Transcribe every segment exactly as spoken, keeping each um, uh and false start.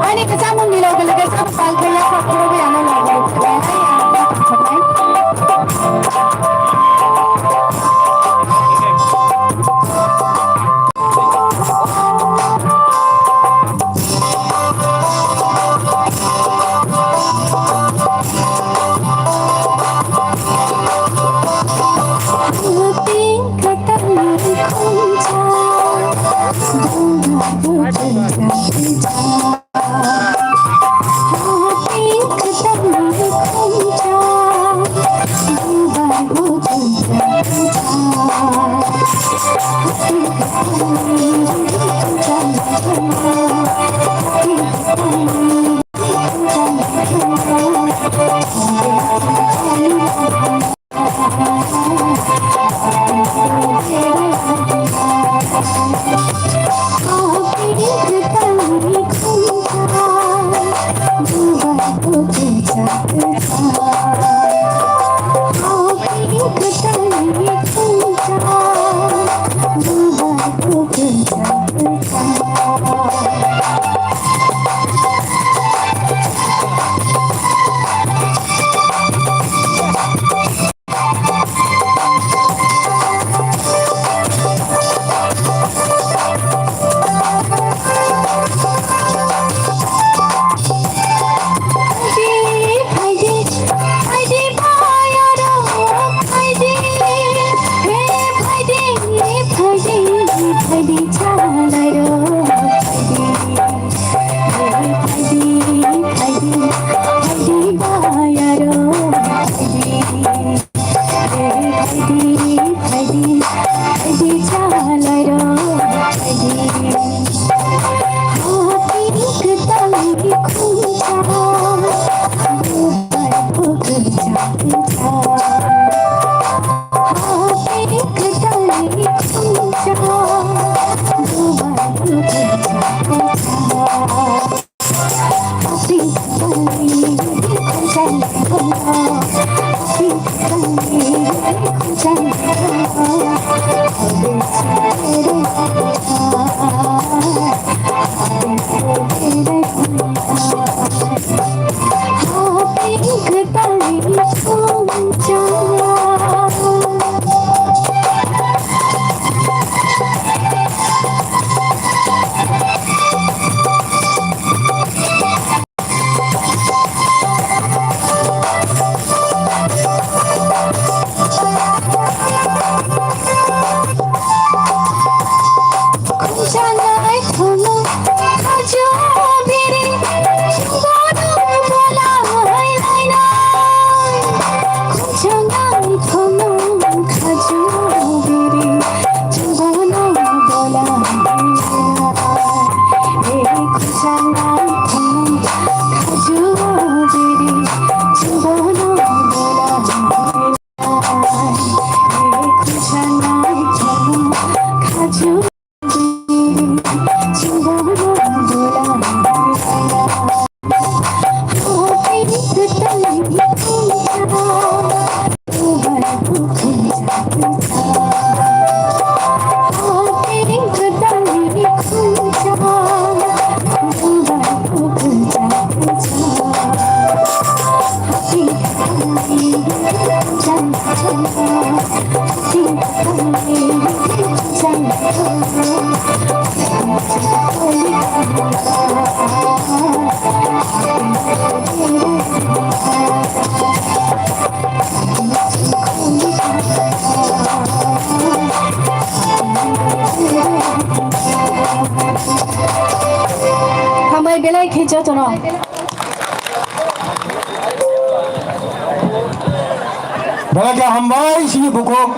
Ani kwchangmung ni loge loge sabo pal khe yaphak phuru bai ano loge loge khlai hai ang tongthoknai. Hambai belai khe jotono. Belai khe hambai chini bukhuk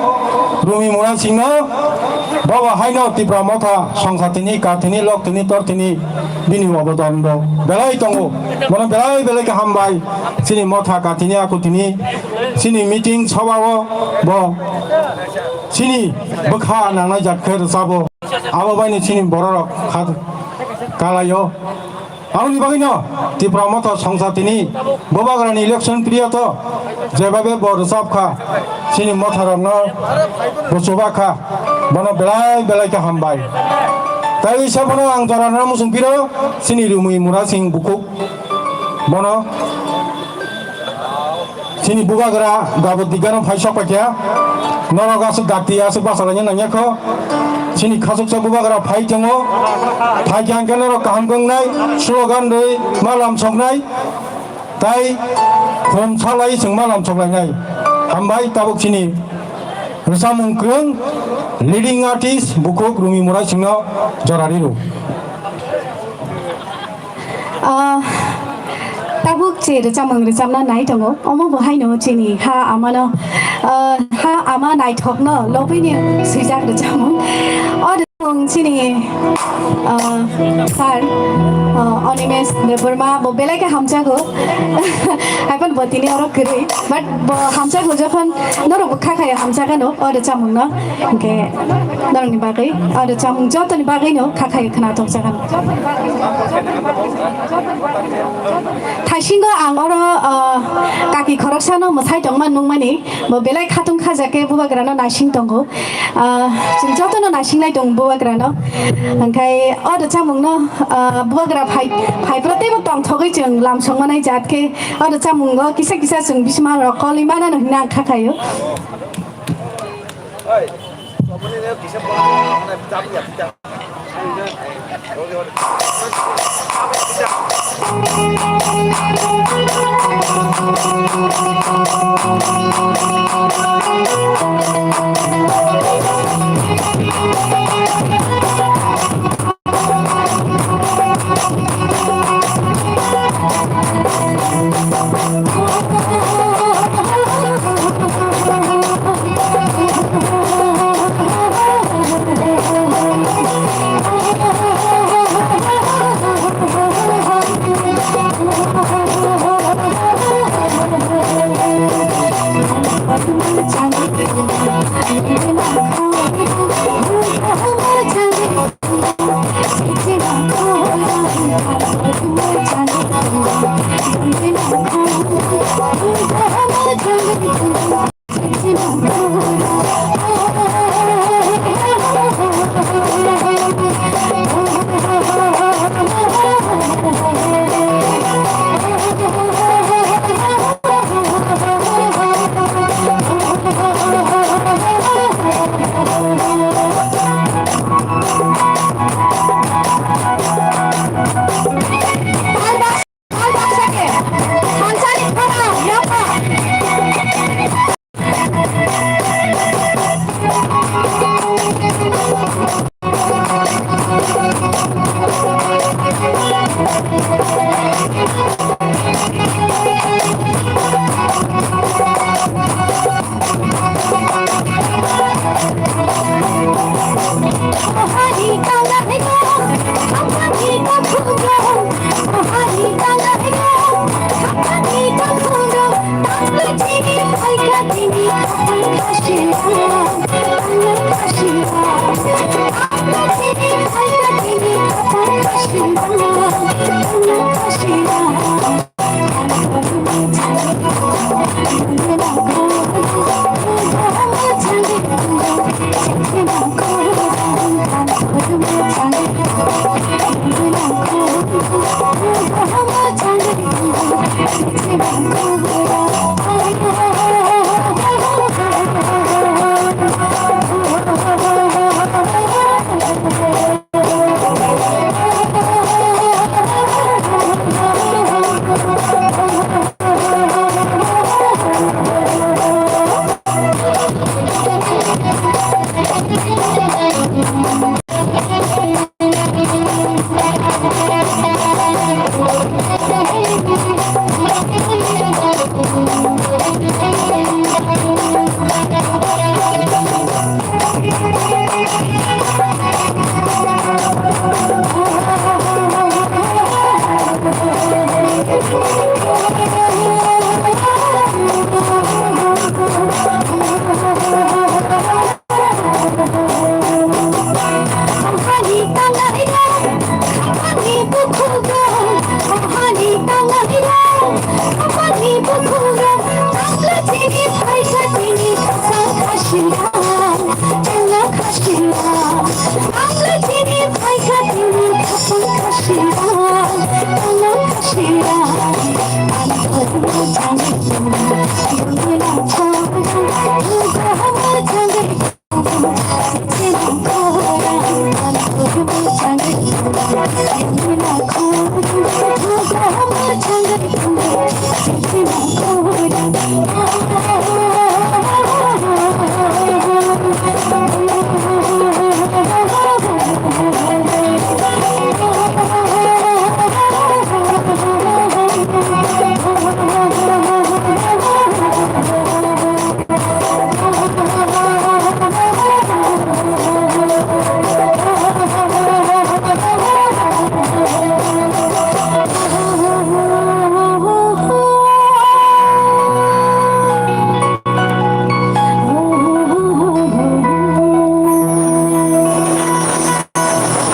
Rumi Mura Singh no, bo bo haino Tipra Motha songsa tini, ka tini, lok tini, tor tini, bini obodan bo belai tongo. Bono belai belai khe hambai chini motha ka tini, aku tini, chini meeting sabha o bo chini bwkha nangnai jak khe rwchabo. Abo bai ni chini borok rok kha kalaio. Aboni bagwino Tipra Motha songsa tini Bubagrani election period o jebabe bo rwchap kha, chini motha rokno bo chuba kha, bono belai belai khe hambai. Tai wisa bono ang jora rwna muchung phiro, chini Rumi Murasing bukhuk bono. Chini bubagra gabut digano phai sok paikha. Norok aswk dakti aswk bachalaina nangya kho. Chini khachuksa bubagra phai tongo. Phai khe ang khe norok kaham khe wngnai, slogan rwi ma lam soknai. Tai khum salai chwng ma lam soklainai. Hambai tabuk chini rwchapmung kwrwng leading artist bukhuk Rumi Murasingno jora riro. Ah, tabuk je rwchapmung rwchapna nai tongo, omo bo haino chini ha amano, ah, ha ama naithokno lobwini swijak rwchapmung. O rwchapmung chini, ah, sir, ah, Animesh Debbarma bo belai khe hamjago. Haiphano bo tini oro kwrwi, but bo hamjago jokhon norok bo kha khaio hamjakano o rwchapmungno. Hwnkhe norokni bagwi, o rwchapmung jotoni bagwino kha khaio khwnathokjakano. Thaisingo ang oro, ah, kaki khoroksano mwsai tongma nukmani, bo belai khatung khajakhe bubagrano naising tongo. Ah, chwng jotono naisinglai tong bubagrano. Hwnkhe o rwchapmungno, ah, bubagra phai, phaiphuru teibo tongthogwi chwng lam songmanai jat khe o rwchapmungo kisa kisa chwng bismarok kolwi manano hwnwi ang kha khaio.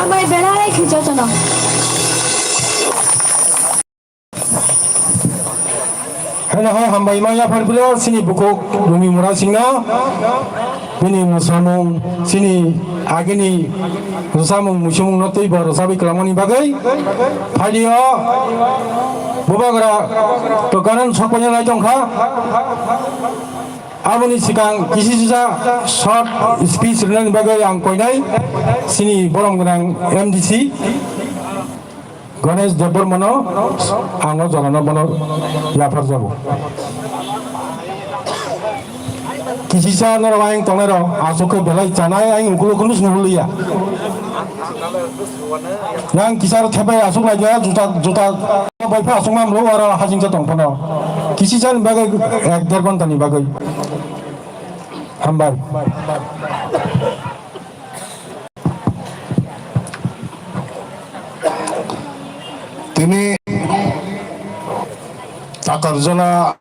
Hambai belai khe jotono. Haino hai hambai ma yaphar philo chini bukhuk Rumi Mura Singno, bini mwsamung, chini agini mwsamung muisumung no twi bo rwchabwi kwlangmani bagwi. Phaidi o Bubagra to ganan sokpaina lai tongkha. Aboni swkang kisi sisa short speech rwnani bagwi ang koinai chini borom gwnang M D C Ganesh Debbarmano, ang o jorano bono yaphar jago. Kisisa norok ayang tongnai rok, aswk khe belai chanai ayang ukuluk kunu swngo liya. Yang kisa ro thepai aswk lai ya, juta, juta bai pha aswk mam lo, aro hasing sa tong phano. Kisisa ni bagwi ek der ghonta ni bagwi. Hambai. Tini Takarjala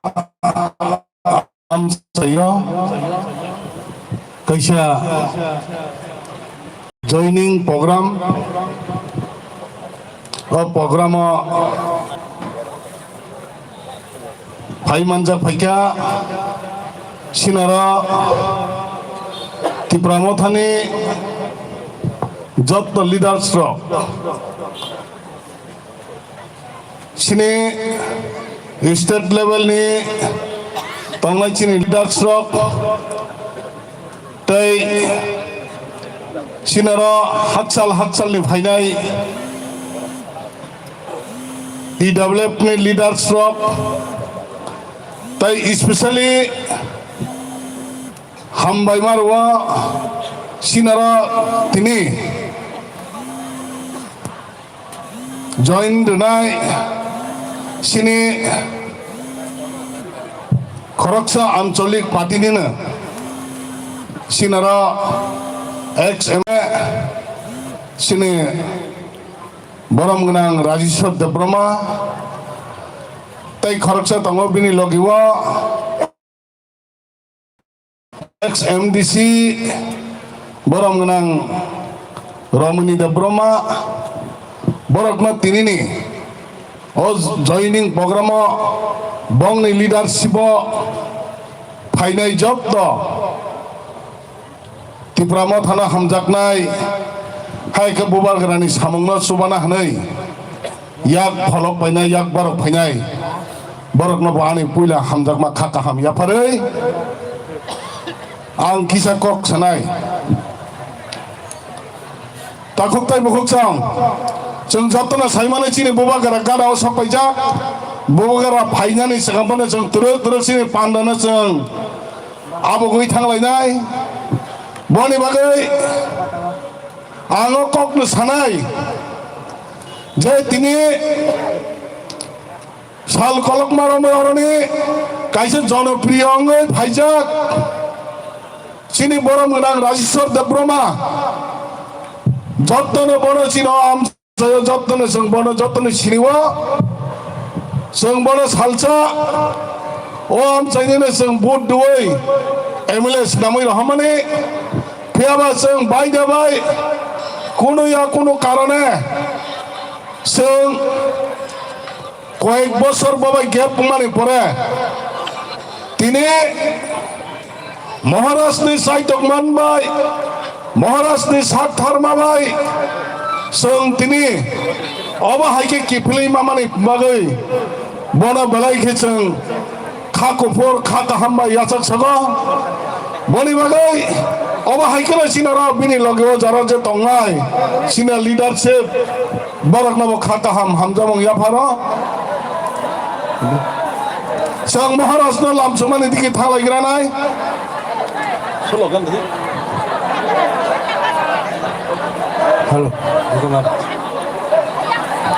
amchaio kaisa joining program. O program o phai manjak phaikha sinaro Tipra Mothani joto leaders rok, sini state level ni tongnai chini leaders rok, tei sinaro hakchal hakchal ni phainai T W F ni leaders rok, tei especially hambai ma rwo sinaro tini join rwnai sini khoroksa ancholik party nino sinaro ex M L A sini borom gwnang Rajeshwar Debbarma tei khoroksa tongo bini logi o ex M D C borom gwnang Romini Debbarma, borokno tinini o joining program o bongni leadership o phainai jotto Tipra Mothano hamjaknai, hai khe Bubagrani samungno chubana hwnwi yak pholok phainai, yak barok phainai, borokno bo ani puila hamjakma kha kaham yapharwi ang kisa kok sanai. Takhuk tei bukhuk chwng, chwng jotono saimano chini Bubagra gana o sok paijak, Bubagra phainani swkang phano chwng twrwk twrwk chini pandano chwng abugwi thanglainai. Boni bagwi ang o kokno sanai je tini sal kolokma romwi oroni kaisa jonopriyo wngwi phaijak chini borom gwnang Rajeshwar Debbarma. Jotono bono chino am Jotono chwng bono jotono sinio, chwng bono salsa o amchainino chwng vote dui M L A swnamwi rohormani. Phiyaba chwng bai da bai kunu ya kunu karone chwng koyek bosor bobai gap wngmani pore tini Maharajni saitok manbai, Maharajni sak tharma bai, chwng tini obo hai khe kiphilwi mamani bagwi bono belai khe chwng kha kuphur, kha kaham bai yachak sago. Boni bagwi Obo hai kheno chini oro bini loge o jora je tongnai, chini leadership, borokno bo kha kaham hamjakmung yapharo. Chwng Maharajno lamsokmani digi thanglai granai. Hello.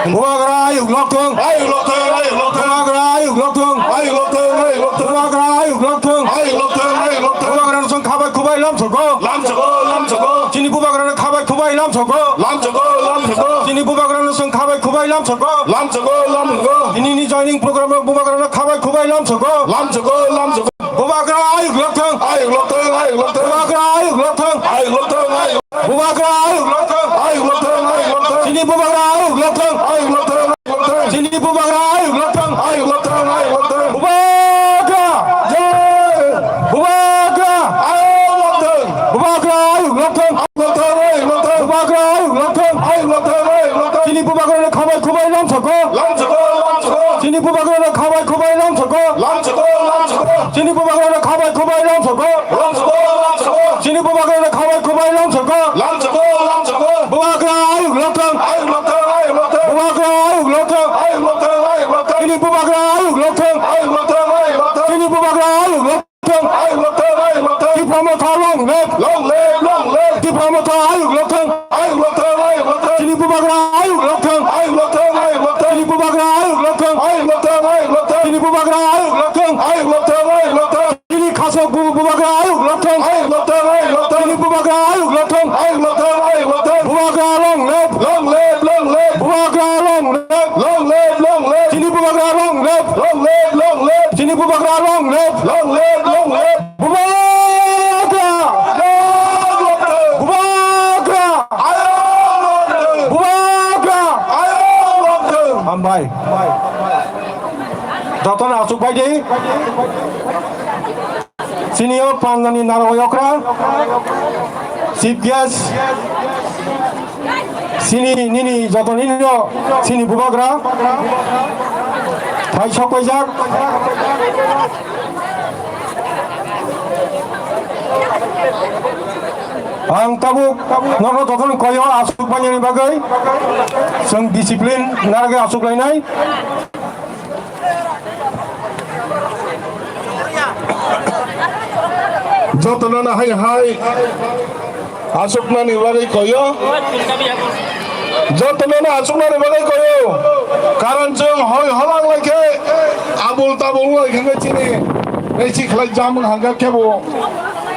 Bubagra ayuk lokthung. Ayuk lokthung, ayuk lokthung. Bubagra ayuk lokthung. Ayuk lokthung, ayuk lokthung. Bubagra ayuk lokthung. Ayuk lokthung, ayuk lokthung. Bubagra no chwng khabai khubai lamsogo. Lamsogo, lamsogo. Chini bubagra no khabai khubai lamsogo. Lamsogo, lamsogo. Chini bubagra no chwng khabai khubai lamsogo. Lamsogo, lamsogo. Chini ni joining program rok bubagra no khabai khubai lamsogo. Lamsogo, lamsogo. Bubagra ayuk lokthung. Ayuk lokthung, ayuk lokthung. Bubagra ayuk lokthung. Ayuk lokthung, ayuk. Bubagra ayuk lokthung. Ayuk lokthung, ayuk lokthung. Chini bubagra ayuk lokthung. Ayuk lokthung, ayuk lokthung. Chini bubagra ayuk lokthung. Ayuk lokthung, ayuk lokthung. Bubagra. Jai. Bubagra. Ayuk lokthung. Bubagra ayuk lokthung. Ayuk lokthung, ayuk lokthung. Bubagra ayuk lokthung. Ayuk lokthung, ayuk lokthung. Chini bubagra no khabai khubai lamsogo. Lamsogo, lamsogo. Chini bubagra no khabai khubai lamsogo. Lamsogo, lamsogo. Chini bubagra no khabai khubai lamsogo. Lamsogo, lamsogo. Chini bubagra no khabai khubai lamsogo. Lamsogo, lamsogo. Bubagra ayuk lokthung. Ayuk lokthung, ayuk lokthung. Bubagra ayuk lokthung. Ayuk lokthung, ayuk lokthung. Chini bubagra ayuk lokthung. Ayuk lokthung, ayuk lokthung. Chini bubagra ayuk lokthung. Ayuk lokthung, ayuk lokthung. Tipra Motha long live. Long live, long live. Tipra Motha ayuk lokthung. Ayuk lokthung, ayuk lokthung. Chini bubagra ayuk lokthung. Ayuk lokthung, ayuk lokthung. Chini bubagra ayuk lokthung. Ayuk lokthung, ayuk lokthung. Chini bubagra ayuk lokthung. Ayuk lokthung, ayuk lokthung. Chini khasok bu-, bubagra ayuk lokthung. Ayuk lokthung, ayuk lokthung. Chini bubagra ayuk lokthung. Ayuk lokthung, ayuk lokthung. Bubagra long live. Long live, long live. Bubagra long live. Long live, long live. Chini bubagra long live. Long live, long live. Chini bubagra long live. Long live, long live. Bubagra! Bubagra! Bubagra! Hambai. Jotono aswk bai di. Chini o pandani narwai okra. Chief guest. Chini nini joto nini no chini bubagra. Thai sok paijak. Ang tabuk norok jotono koyo aswk painani bagwi chwng discipline narwgwi aswk lainai. Jotono hai hai aswknani bagwi koyo. Jotono aswknani bagwi koyo. Karon chwng hoi holang lai khe abul tabul lai khe chini resi khlai jamung hangkha khe bo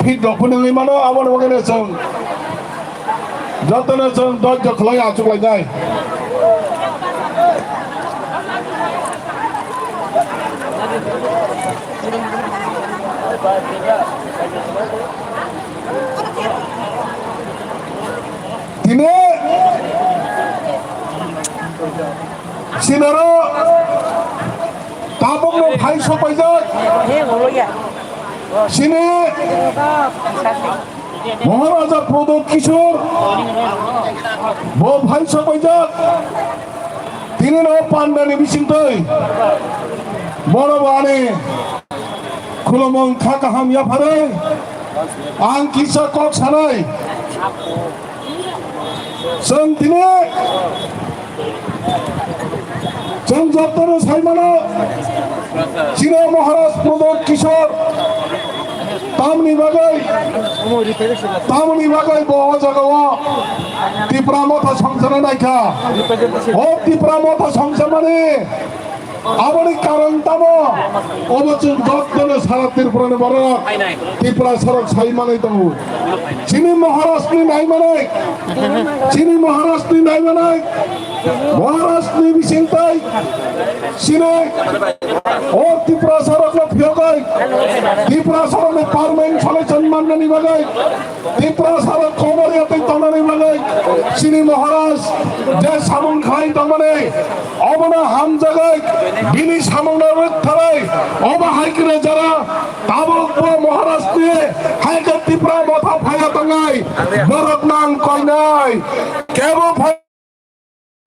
fit rok phunugwi mano aboni bagwi chwng. Jotono chwng dojjo khwlai achuk lainai. Tini sinaro tabukno phai sopaijak. Sini Maharaja Prodot Kishore bo phai sopaijak. Tini no pandani bisingtwi bono bo ani khulumung kha kaham yapharwi ang kisa kok sanai. Chwng tini Chwng jotono sai mano, chini Maharaj Prodot Kishore tamni bagwi, tamni bagwi bo o jaga o Tipra Motha songchana naikha. O Tipra Motha songchamani aboni karon tamo? Obo chwng jotono sara Tripura ni borok, Tipra sorok sai manwi tongo. Chini Maharaj ni nai manai, chini Maharaj ni nai manai. Maharaj ni bisingtwi chini o Tiprasa rokno phiyogwi, Tiprasa rokni permanent solution mannani bagwi, Tiprasa rok komor yatwi tongnani bagwi chini Maharaj je samung khlai tongmani, obono hamjagwi bini samungno rwktharwi obo hai kheno jora tabuk bo Maharaj ni hai khe Tipra Motha phaiya tongnai borok nang koinai kebo phai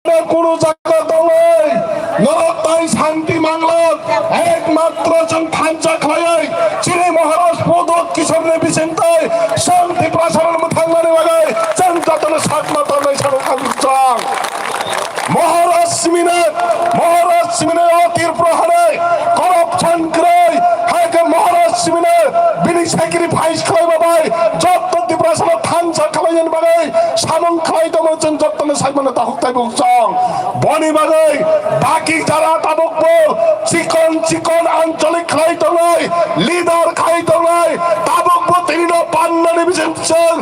Kunu jaga tongwi norok tai santi manglak, ekmatro chwng thansa khlaiwi chini Maharaj Prodot Kishorni bisingtwi chwng Tipra Maharaj Simine, Maharaj Simine o Tripura hanai corruption kwrwi, hai khe Maharaj Simine bini sacrifice khlaiba bai jotto Tiprasano thansa khlainani bagwi samung khlai tongmani chwng jottono saimano takhuk taibo chwng. Boni bagwi baki jara tabukbo chikon chikon ancholik khlai tongnai, leader khai tongnai, tabukbo tinino pannani bising chwng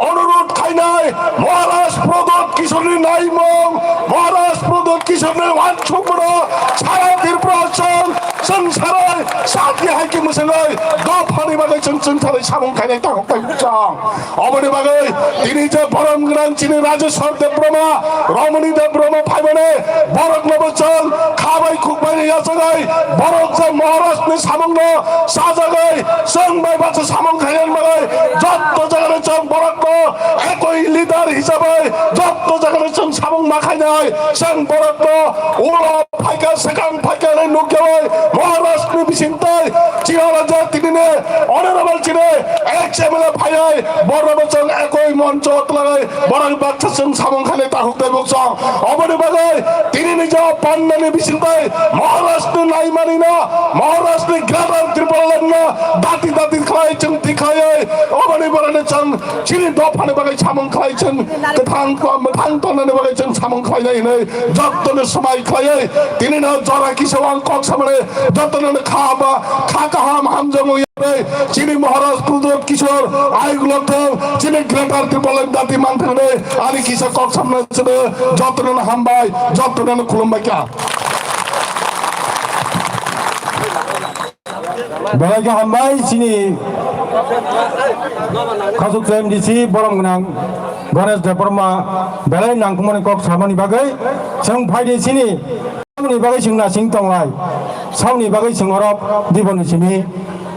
onurudh khainai, Maharaj Pradyot Kishorni naimung, Maharaj Pradyot Kishorni uansukmano sara Tripura chwng, chwng sarai, sati hai khe mwswngwi dophani bagwi chwng, chwng sarai samung khainai takhuk taibo chwng. Oboni bagwi tini je borom gwnang chini Rajeshwar Debbarma, Romoni Debbarma phaimani borokno bo chwng kha bai khuk bai yachagwi borok je Maharajni samungno sajagwi chwng bai bacha samung khainani bagwi jotto jagano chwng borokno ekoi leader hisabai jotto jagano chwng samung ma khainai chwng borokno ulo phaikha, swkang phaikha hinwi nukjawi Maharajni bisingtwi chini raja tinini honorable chini ex M L A phaiwi borokno chwng ekoi moncho twlagwi borok baksa chwng samung khainai takhuk taibo chwng. Oboni bagwi tinini je pannani bisingtwi Maharajni naimanino, Maharajni Greater Tipralandno dati dati khlai chwng tikhaiwi oboni borokno chwng chini dophani bagwi samung khlai chwng kwthang, mwthang tongnani bagwi chwng samung khlainai hinwi jottono swmai khlaiwi tinino jora kisa ang kok samani jottono kha ba, kha kaham hamjakmung yanwi chini Maharaj Pradyot Kishore ayuk lokthang chini Greater Tipraland dati mangthang hinwi ani kisa kok samna chwngno jottono hambai, jottono khulumbai kha. Belai khe hambai chini khasuk M D C borom gwnang Ganesh Debbarma belai nangkukmani kok samani bagwi chwng phaidi chini samani bagwi chwng nasing tonglai samani bagwi chwng orok diboni simi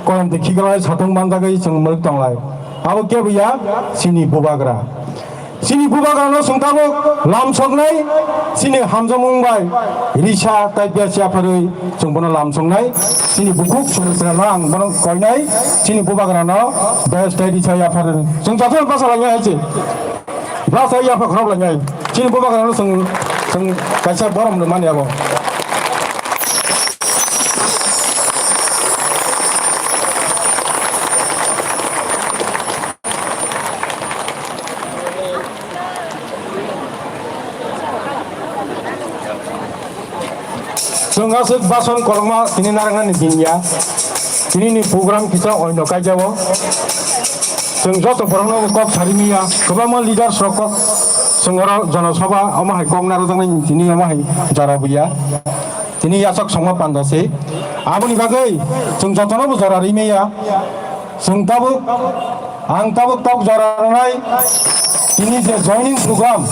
koyam de khiklai satung manjagwi chwng mwlwk tonglai abo kebo ya chini bubagra. Chini bubagrano chwng tabuk lamsoknai, chini hamjakmung bai risa tei bes yapharwi chwng bono lamsoknai. Chini bukhuk chwng chwrano ang bono koinai, chini bubagrano bes tei risa yapharwi chwng jotono basa lainai hai se. Basa yapha khorok lainai. Chini bubagrano chwng, chwng kaisa borom rwmani abo. Chwng aswk bason kolokma tini narwknani din ya. Tinini program kisa oino kaijao. Chwng joto borokno kok sari miya. Kwbangma leaders rok kok chwng oro jonosabha omo hai kok narwkjaknai tini omo hai jora buya. Tini yasok songma panda se. Aboni bagwi chwng jotono bo jora ri miya. Chwng tabuk, ang tabuk tok jora rwnai, tini je joining program,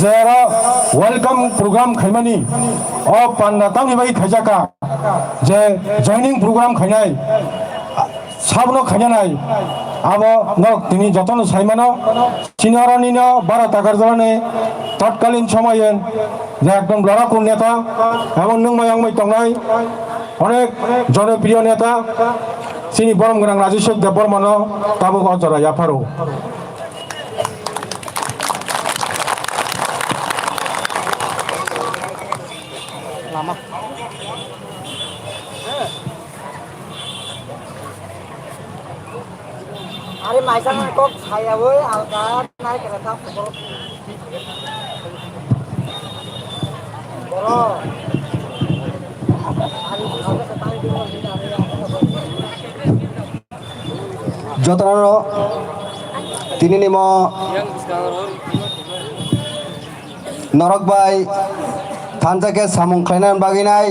je oro welcome program khaimani, o panda tamni bai khaijaka, je joining program khainai, sabno khainanai, abo nok tini jotono saimano, chini oro nino Bharat Agartala ni tatkalin somoyen, je ekdom laraku neta, abo nungmai yangmai tongnai, onek jonopriyo neta, Chini borom gwnang Rajeshwar Debbarmano tabuk o jora yapharo. Are maisang kok sayawi alka nai kena ta. Jotono tini nimo norok bai thansa khe samung khlaina bagwi nai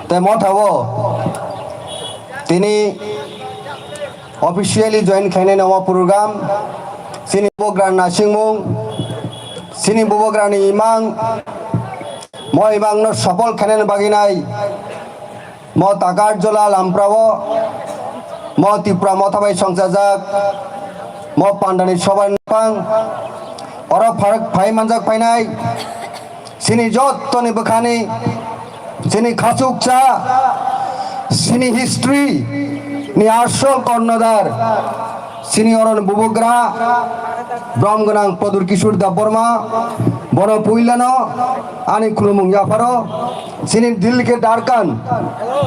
tei motha o tini officially join khainai namo program. Chini bubagra nasingmung, chini bubagrani imang, mo imangno sopol khainani bagwi nai, mo Takarjola Lamprao, mo Tipra motha bai songchajak, mo pandani sobai nopang, oro pharak phai manjak phainai, Chini jottoni bwkhani, chini khachuksa, chini history ni asol kornodar, chini oroni bubagra, borom gwnang Pradyot Kishore Debbarma, Bono puilano ani khulumung yapharo, chini Dil ke Darkan,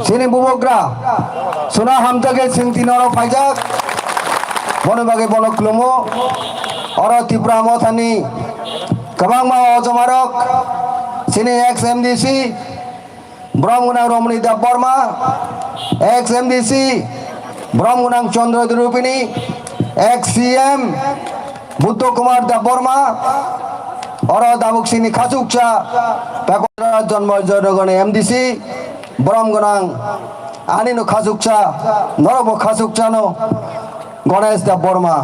chini bubagra, suna hamjage singti noro phaijak, bono bagwi bono khulumo, oro Tipra Mothani kwbangma ojomarok, chini ex M D C, Borom gwnang Romoni Debbarma, ex M D C, borom gwnang Chandra Debbarma, ex C M Buddha Kumar Debbarma, oro dabuksini khachuksa, Pekora Jonmo Jonogoni M D C, borom gwnang anino khachuksa, norokbo khachuksa no. Ganesh Debbarma,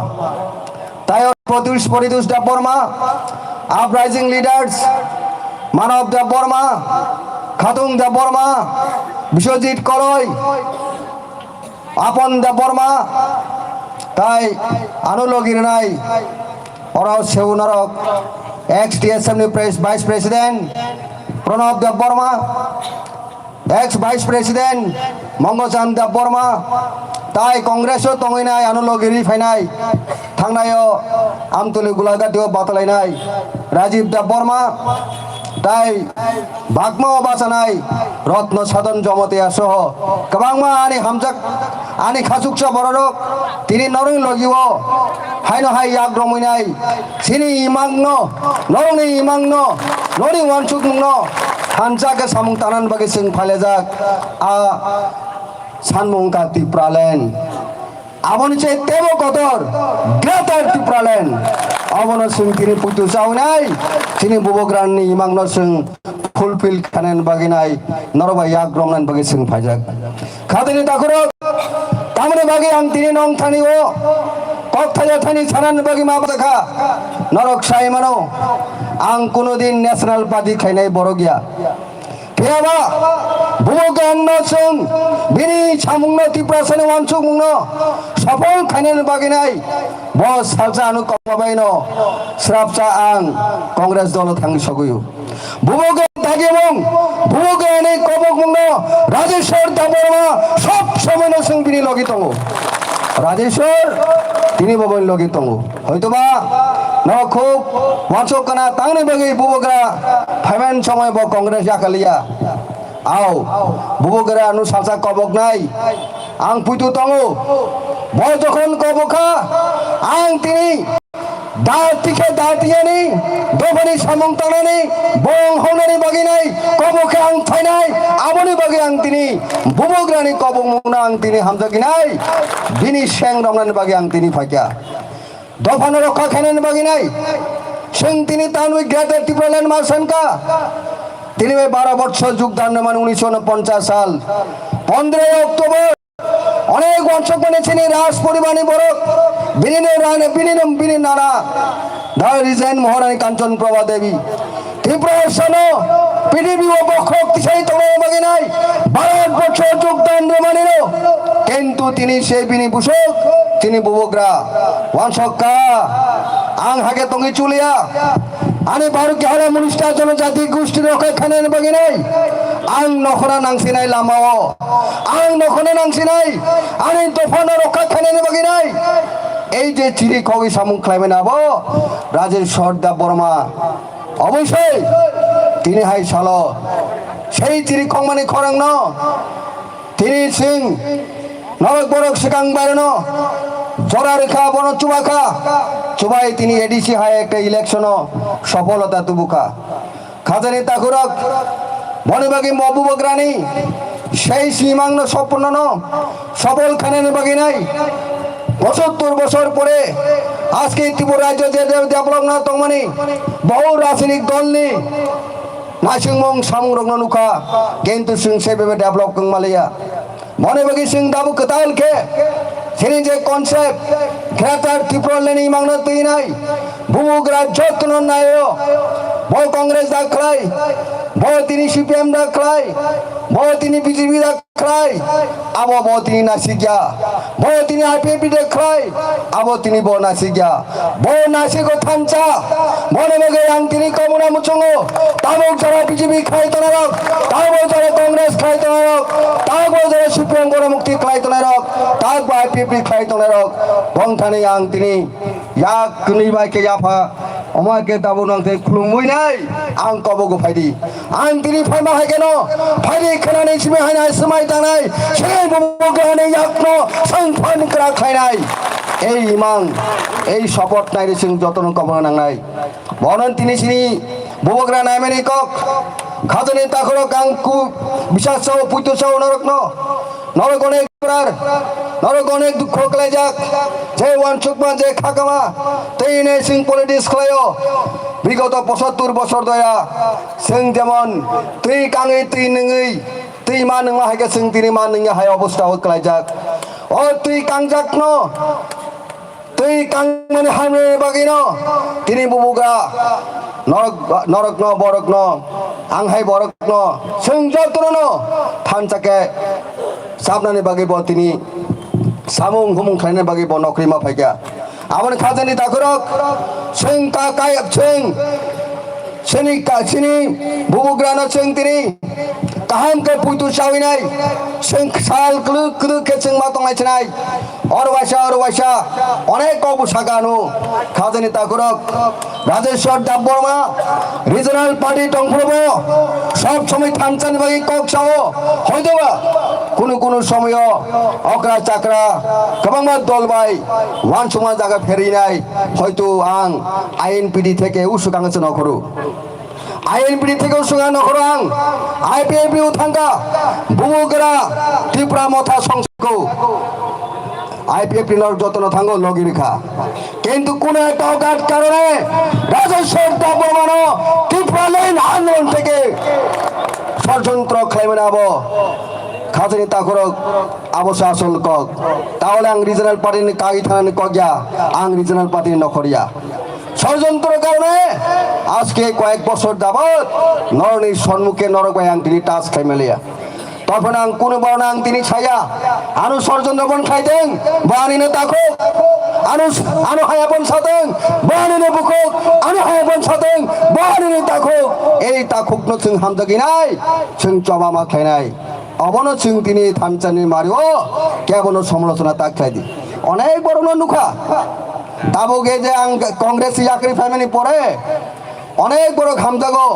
Tayo Poritos, Poritos Debbarma, Uprising Leaders, Manav Debbarma, Khatung Debbarma, Biswajit Koloi, Apon Debbarma, tai ano logi rwnai, oro seunarok, ex T S F ni pres-, Vice President, Pranab Debbarma, ex Vice President Mongochan Debbarma, tai Congress o tongwi nai ano logi ri phainai, thangnaio Amtuli Gulagati o batalainai Rajiv Debbarma, tai Bagma o bachanai Ratna Sadhan Jamatia soho kwbangma ani hamjak, ani khachuksa bororok tini norokni logi o haino hai yak romwi nai. Chini imangno, norokni imangno, norokni uansukmungno thansa khe samung tanani bagwi chwng phailajak. A sanmung wngkha Tipraland. Aboni se teibo kotor Greater Tipraland. Abono chwng tini puitu chawi nai, chini bubagrani imangno chwng fulfill khainani bagwi nai, norok bai yak romnani bagwi chwng phaijak. Khatini takhurok, tamoni bagwi ang tini nong thani o kok thaja thani sanani bagwi ma bwkha. Norok sai mano, ang kuno din National Party khainai borok ya. Phiyaba bubagrano chwng bini samungno Tiprasani uansukmungno sopol khainani bagwi nai. Bo salsa ano kokma baino srapsa ang Congress dolo thangwi sogwi o. Bubagra dagimung, bubagrani kobokmungno Rajeshwar Debbarma sob somoino chwng bini logi tongo. Rajeshwar tini bo bini logi tongo. Hoitoba no khub uansuk kana tangni bagwi bubagra phaiman somoi bo Congress yakaliya. Ao, bubagra ano salsa koboknai. Ang puitu tongo. Bo jokhon kobokha, ang tini Dati khe dati yani, dophani samung tangnani, bong hongnani bagwi nai, kobo khe ang phainai, aboni bagwi ang tini, bubagrani kobokmungno ang tini hamjaknai, bini seng romnani bagwi ang tini phaikha. Dophano rokha khainani bagwi nai, chwng tini tanwi Greater Tipraland ma sankha, tini bai baro bochor jogdan rwmani unisho ponchas sal, pondroy October, Onek wansuk mani chini Raj poribarni borok, bini no rani, bini no, bini nana, the Regent Maharani Kanchan Prabha Devi. Tiprasano, P D P o bokhok tisai tongna bagwi nai, Bharat borsho jogdan rwmani no. Kintu tini se bini busuk, tini bubagra. Wansuk kha, ang hake tongwi chuliya. Ani Bharot Kehara Minister Jonojati Gosti rokha khainani bagwi nai. Ang nokhora nangsinai lamao. Ang nokhora nangsinai. Ani dophano rokha khainani bagwi nai. Ei je chiri khogwi samung khlaimani abo Rajeshwar Debbarma. Obosoi tini hai salo sei chiri khongmani khorangno tini chwng norok borok swkang baireno jora rwkha, bono chubakha, chubai tini A D C hai ekta election o sopholota tubukha. Khajani takhurok, boni bagwi mo bubagrani sei simangno sopnono sopol khainani bagwi nai pochattor bosor pore ajke Tripura rajyo je de-, develop na tongmani bohu rajnitik dolni naisingmung samungrokno nukha, kintu chwng se bebe develop wngmaliya. Mone bagwi chwng dabu kwtal khe chini je concept Greater Tipraland ni mangno twinai bubagra jotno naio, bo Congress da khlai, bo tini C P M da khlai, bo tini B J P da khlai, abo bo tini nasikya, bo tini I P F T da khlai, abo tini bo nasikya. Bo naisiko thansa, boni bagwi ang tini komuna muchungo, tabuk jora B J P khlai tongnarok, tabuk jora Congress khlai tongnarok, tabuk jora C P M Gonamukti khlai tongnarok, tabuk I P F T khlai tongnarok, bongthani ang tini yak kwnwi bai khe yapha Omo hai khe tabuk nang tei khulumwi nai ang kobogo phaidi. Ang tini phaima hai kheno phaidi khwnani simi hai nai swmai tangnai, sini bubugrani yakno swng phan kwrak khlainai. Ei imang, ei support nairi chwng jotono kobono nangnai. Bono tini sini bubugra naimani kok. Khajani takhoro kang ku bisas sao puitu sao norokno. Norok onek krar, norok onek dukho khlaijak. Je wansukma, je khakama, tei ne sing politics khlaio. Bigoto pochattor bosor doya. Sing jemon twi kangwi twi nungwi, twi ma nungma hai khe sing tini ma nungya hai obostha o khlaijak. O twi kangjakno twi kangmani hamrani bagwino tini bubugra norok, norokno, borokno, ang hai borokno, chwng jotono thansa khe sabnani bagwi bo tini samung humung khlainani bagwi bo nokri ma phaikha. Aboni khajani takhurok chwng ka-, kai-, chwng Chini ka-, chini bubugrano chwng tini kaham khe puitu chawinai, chwng sal kwlwk kwlwk khe chwng ma tongnai chinai. Oro waisa, oro waisa, onek kok bwsakano khajani takhurok Rajeshwar Debbarma regional party tongphuru bo sob somoi thansani bagwi kok sao, hoitoba kunu kunu somoyo okra chakra kwbangma dol bai wansukma jaga pherinai, hoito ang I N P T theke usukang se nokhoro. I N P T theke usukang nokhoro ang I P F T o thangkha, bubugra Tipra Motha songsako. I P F T lor jotono thango logi rikha. Kintu kuno ekta okat karone Rajeshwar Debbarmano Tipraland andolon theke ষড়যন্ত্র khlaimani abo khajani takhurok abo se asol kok. Tahole ang regional party ni kagwi thanani kok ya, ang regional party ni nokhor ya. ষড়যন্ত্র karone ajke koyek bosor jabot norokni sonmukhe norok bai ang tini touch khlaimaliya. Tobphano ang kunu borokno ang tini saya, ano ষড়যন্ত্র bon khlaiteng, bo anino takhuk, ano, ano haya bon sateng, bo anino bukhuk, ano haya bon sateng, bo anino takhuk. Ei takhukno chwng hamjagwi nai, chwng choba ma khlainai. Obono chwng tini thansani mario kebono somolochona ta khlaidi. Onek borokno nukha. Tabuk ei je ang Congress yakri phaimani pore onek borok hamjago.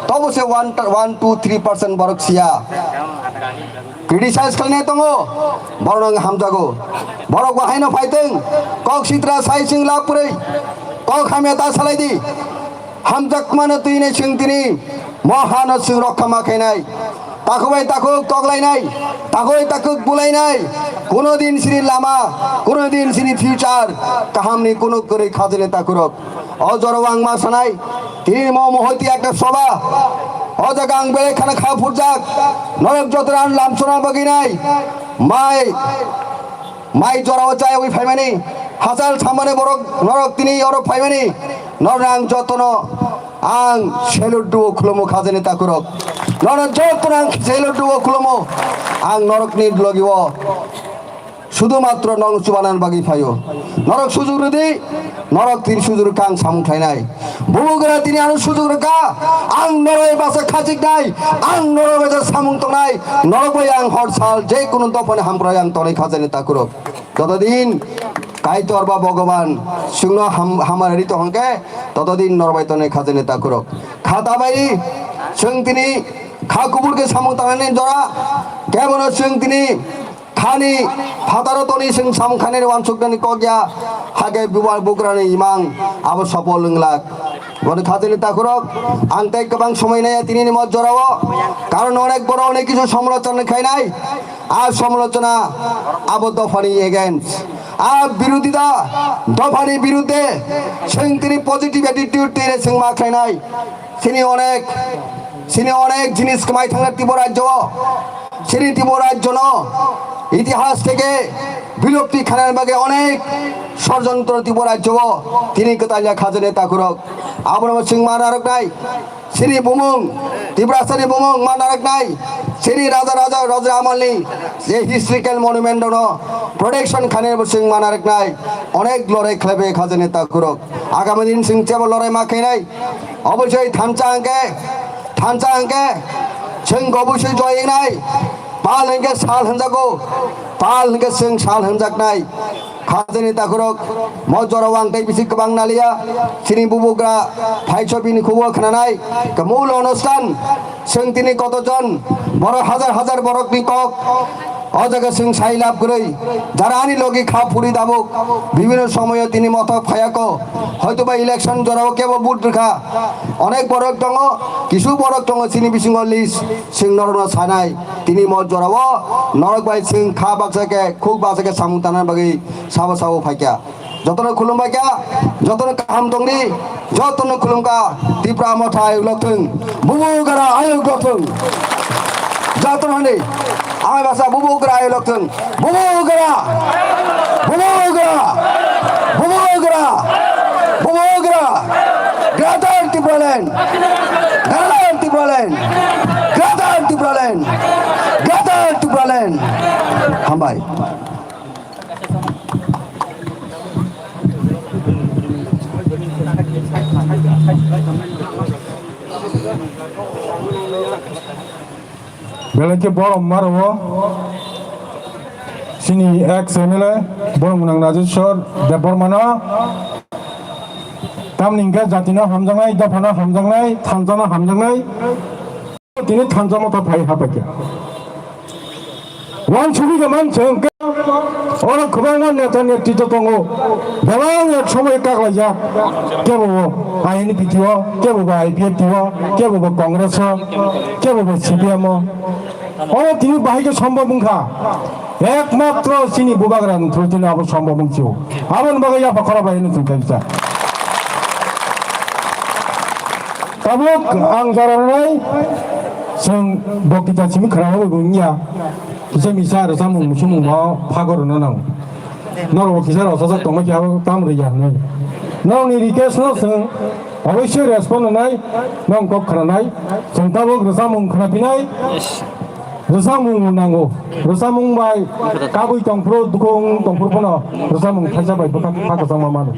Tobo se one, one, two, three percent borok siya. Criticize khlainai tongo. Borokno hamjago. Borok bo haino phaiteng. Kok sitra sai chwng lab kwrwi. Kok hamya ta salaidi. Hamjakmano twi nai chwng tini mohano chwng rokha ma khainai. Takhuk bai takhuk toklainai, takhuk bai takhuk bulainai. Kuno din sini lama, kuno din sini future kahamni kuno kwrwi khajani takhurok. O jorao ang ma sanai, tini mo mohoti ekta soba. O jaga ang belai khana kha phurjak. Norok jotoran lamsona bagwi nai. Mai Mai jorao chaywi phaimani, hachal samani borok norok tini oro phaimani, norok ang jotono ang salute duo khulumo khajani takhurok. Norok jotono ang salute duo khulumo. Ang norokni logio sudu matro nong chubanan bagwi phaio. Norok sujurudi, norok tin sujur kang samung khlainai. Bubugra tini ano sujurka, ang norok basa khachiknai, ang norok basa samung tongnai, norok bai ang hor sal je kunu dophani hamprai ang tongnai khajani takhurok. Jotodin Kaitor ba Bhogoban chwngno ham-, hamari tongkhe, totodin norok bai tongnai khajani takhurok. Khata bai chwng tini kha kubur khe samung tangnani jora, kebono chwng tini Khani phataro toni chwng samung khanani wansuknani kok ya, hake buba bugrani imang abo sopol wnglak. Boni khajani takhurok, ang tei kwbang somoi naiya tinini mo jorao, karon onek borok onek kisu somolochona khainai, a somolochona abo dophani against, a birodita dophani birudde chwng tini positive attitude tini chwng ma khainai. Chini onek, chini onek jinis kwmai thangna Tripura rajyo o. Chini Tripura rajyo no itihas theke bilupti khanani bagwi onek ষড়যন্ত্র Tripura rajyo o tini kwtalya khajani takhurok. Abono chwng ma narwknai. Chini bumung, Tiprasani bumung ma narwknai. Chini raja raja raja amalni je historical monument no protection khanani bo chwng ma narwknai. Onek lorai khlaibai khajani takhurok. Agami din chwng chebo lorai ma khainai. Obosoi thansa hwnkhe, thansa hwnkhe, chwng obosoi joy wngnai. Pal hwnkhe sal hwnjago, pal hwnkhe chwng sal hwnjaknai. Khajani takhurok, mo jorao ang tei bisi kwbang naliya, chini bubugra phaiso bini khubo khwnanai, kwmul onustan, chwng tini kotojon, borok hajar hajar borokni kok, o jaga chwng sai lab kwrwi, jara ani logi kha phuri dabuk, bibhinno somoyo tini mothok phayako, hoitoba election jorao kebo vote rwkha, onek borok tongo, kisu borok tongo chini bisingo list, chwng norokno sanai, tini mo jorao norok bai chwng kha baksa khe, khuk baksa khe samung tanna bagwi sabo sabo phaikha. Jotono khulumbaikha, jotono kaham tongdi, jotono khulumkha, Tipra Motha ayuk lokthwng, bubugra ayuk lokthwng. Jotono hwnwi, amai basa bubugra ayuk lokthwng, bubugra, bubugra, bubugra, bubugra, Greater Tipraland, Greater Tipraland, Greater Tipraland, Greater Tipraland. Hambai. Belai khe borom maro o chini ex M L A borom gwnang Rajeshwar Debbarma no, tamni hwnkhe jatino hamjaknai, dophano hamjaknai, thansano hamjaknai. Tini thansa motha phai hapaikha. Wansugwi khe manse hwnkhe oro kwbangma neta netrito tongo. Bebak ek somoi kaklaijak. Kebo bo I N P T o, kebo bo I P F T o, kebo bo Congress o, kebo bo C P M o. Oro tini bahai khe sombhob wngkha. Ekmatro chini bubagra ni through tini abo sombhob wngkha. Aboni bagwi yapha khorok bai hwnwi chwng khe bisa. Tabuk ang jora rwnai, chwng boktita simi khwna bagwi bo wngya. Kisa misa rwchapmung muchungmung no phago rwna nango. Norok bo kisa rwchajak tongma khe abo tamo rwya hwnwi. Norokni request no chwng oboisoi respond rwnai, norok kok khwnanai. Chwng tabuk rwchapmung khwnaphinai. Rwchapmung nango. Rwchapmung bai kabui tongphuru, dukhu wng tongphuru phano rwchapmung thaisa bai bwkha kha kwchangma mano.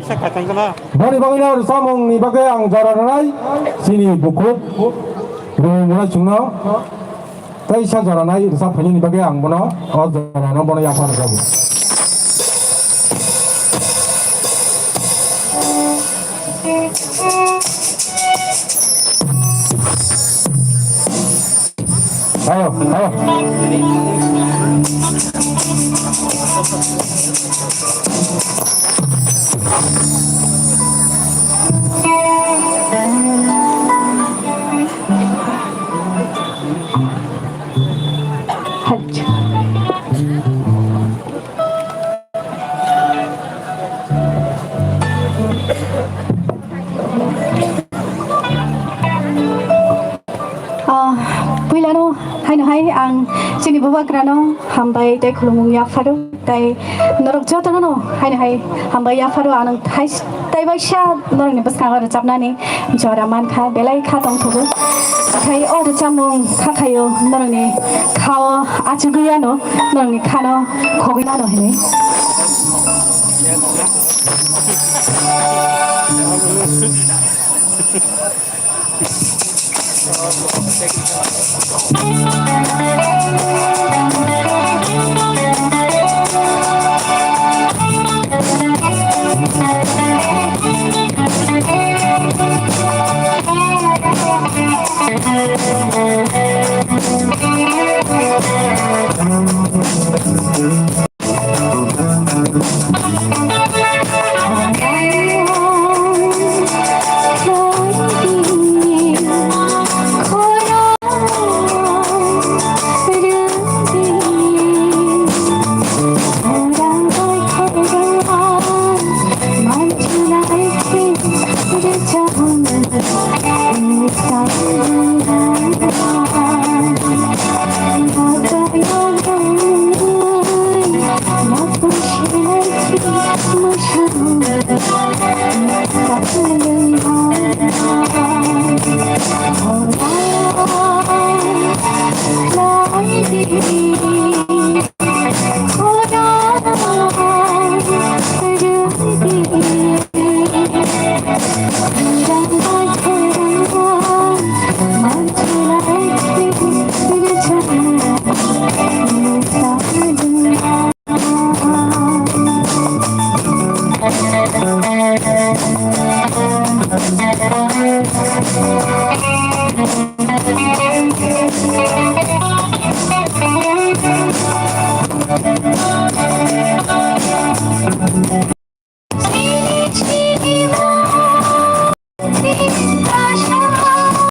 Boni bagwino rwchapmungni bagwi ang jora rwnai chini bukhuk Rwngmura chwngno teisa jora nai rwchap phainani bagwi ang bono o jorano bono yapha rwjago. Ayo, ayo. Ah, puilano haino hai ang chini bubagrano hambai tei khulumung yapharo, tei norok jotono no haino hai hambai yapharo, ano hai tei baisa norokni bwskango rwchapnani jora mankha, belai kha tongthogo. Khai o rwchapmung kha khaio norokni khao achugwi ano, norokni khano khogwi ano hinwi.